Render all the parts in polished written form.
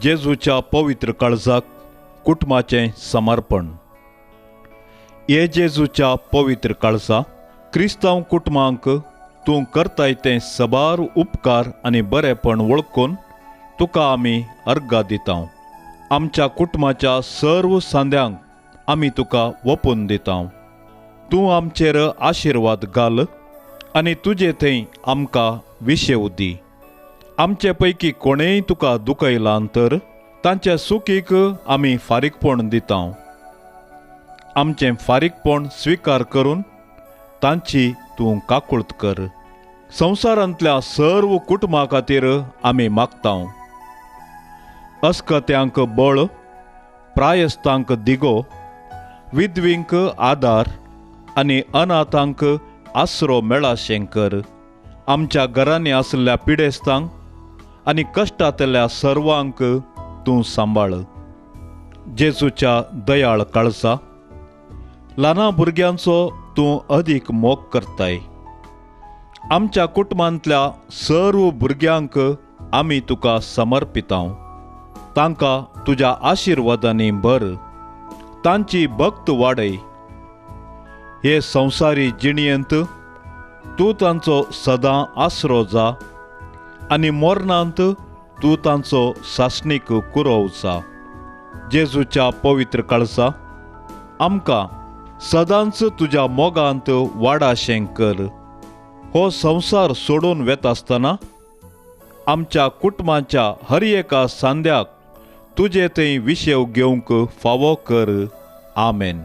जेजूच्या पवित्र काळजाक कुटुंबाचें समर्पण. हे जेजूच्या पवित्र काळजा, क्रिस्तांव कुटुंबांक तूं करताय तें सबार उपकार आनी बरेपण वळखून तुका आमी अर्घा दिता. आमच्या कुटुंबाच्या सर्व सांद्यांक आमी तुका ओपून दिता. तूं आमचेर आशिर्वाद घाल आनी तुजे थंय आमकां विशेव दी. आमचे पैकी कोणेय तुका दुखयलां तर तांच्या सुखीक आमी फारीकपण दिता. आमचें फारीकपण स्विकार करून तांची तूं काकुळत कर. संवसारांतल्या सर्व कुटुंबा खातीर आमी मागता. अस्कत्यांक बळ, प्रायस्तांक दिगो, विधवींक आदार आनी अनाथांक आसरो मेळाशें कर. आमच्या घरांनी आशिल्ल्या पिडेस्तांक आनी कश्टांतल्या सर्वांक तूं सांबाळ. जेजूच्या दयाळ काळजा, ल्हाना भुरग्यांचो तूं अदीक मोग करताय. आमच्या कुटुंबांतल्या सर्व भुरग्यांक आमी तुका समर्पिता. तांकां तुज्या आशिर्वादांनी भर, तांची भक्त वाडय. हे संवसारी जिणेंत तूं तांचो सदां आसरो जा आनी मरणांत तूं तांचो सासणीक कुरोव जा. जेजूच्या पवित्र काळजा, आमकां सदांच तुज्या मोगांत वाडाशें कर. हो संवसार सोडून वेता आसतना आमच्या कुटुंबाच्या हर एका सांद्याक तुजे थंय विशेव घेवंक फावो कर. आमेन.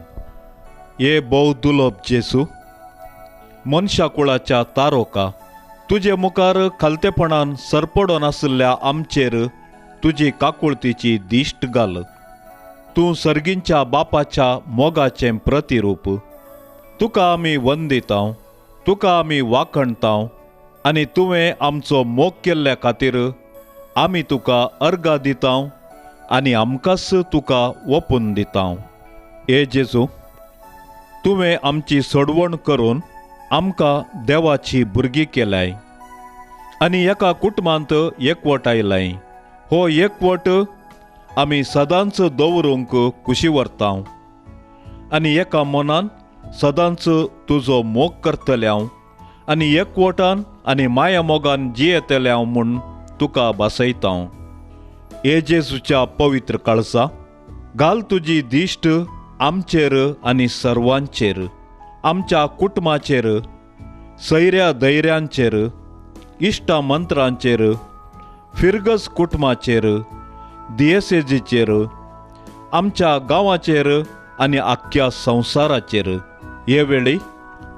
हे भोव दुर्लभ जेजू, मनशा कुळाच्या तारोका, तुजे मुखार खालतेपणान सरपडोन आशिल्ल्या आमचेर तुजी काकुळतीची दिश्ट घाल. तूं सर्गींच्या बापाच्या मोगाचें प्रतिरूप. तुका आमी वंदिता, तुका आमी वाखणता आनी तुवें आमचो मोग केल्ल्या खातीर आमी तुका अर्घा दिता आनी आमकांच तुका ओपून दिता. हे जेजू, तुवें आमची सोडवण करून आमकां देवाची भुरगीं केल्याय आनी एका कुटुंबांत एकवट आयलाय. हो एकवट आमी सदांच दवरूंक खुशी व्हरता आनी एका मनान सदांच तुजो मोग करतले हांव आनी एकवटान आनी माया मोगान जियेतले हांव म्हूण तुका भासयता. हे जेजूच्या पवित्र काळजा, घाल तुजी दिश्ट आमचेर आनी सर्वांचेर, आमच्या कुटुंबाचेर, सैऱ्या धैर्यांचेर, इश्टा मंत्रांचेर, फिरगज कुटुंबाचेर, दियेसेजीचेर, आमच्या गांवाचेर आनी आख्ख्या संवसाराचेर. हे वेळी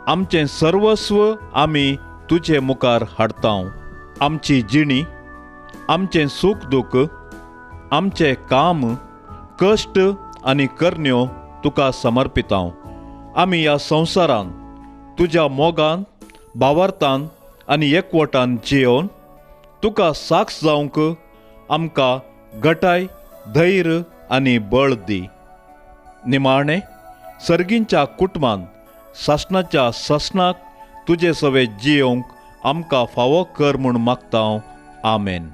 आमचें सर्वस्व आमी तुजे मुखार हाडता. आमची जिणी, आमचें सूख दूख, आमचें काम, कश्ट आनी करण्यो तुका समर्पिता. आमी ह्या संवसारांत तुज्या मोगान, भावार्थान आनी एकवटान जियोवन तुका साक्ष जावंक आमकां गटाय, धैर्य आनी बळ दी. निमाणें सर्गींच्या कुटुंबान सासणाच्या सासणाक तुजे सवे जियोवंक आमकां फावो कर म्हूण मागता. आमेन.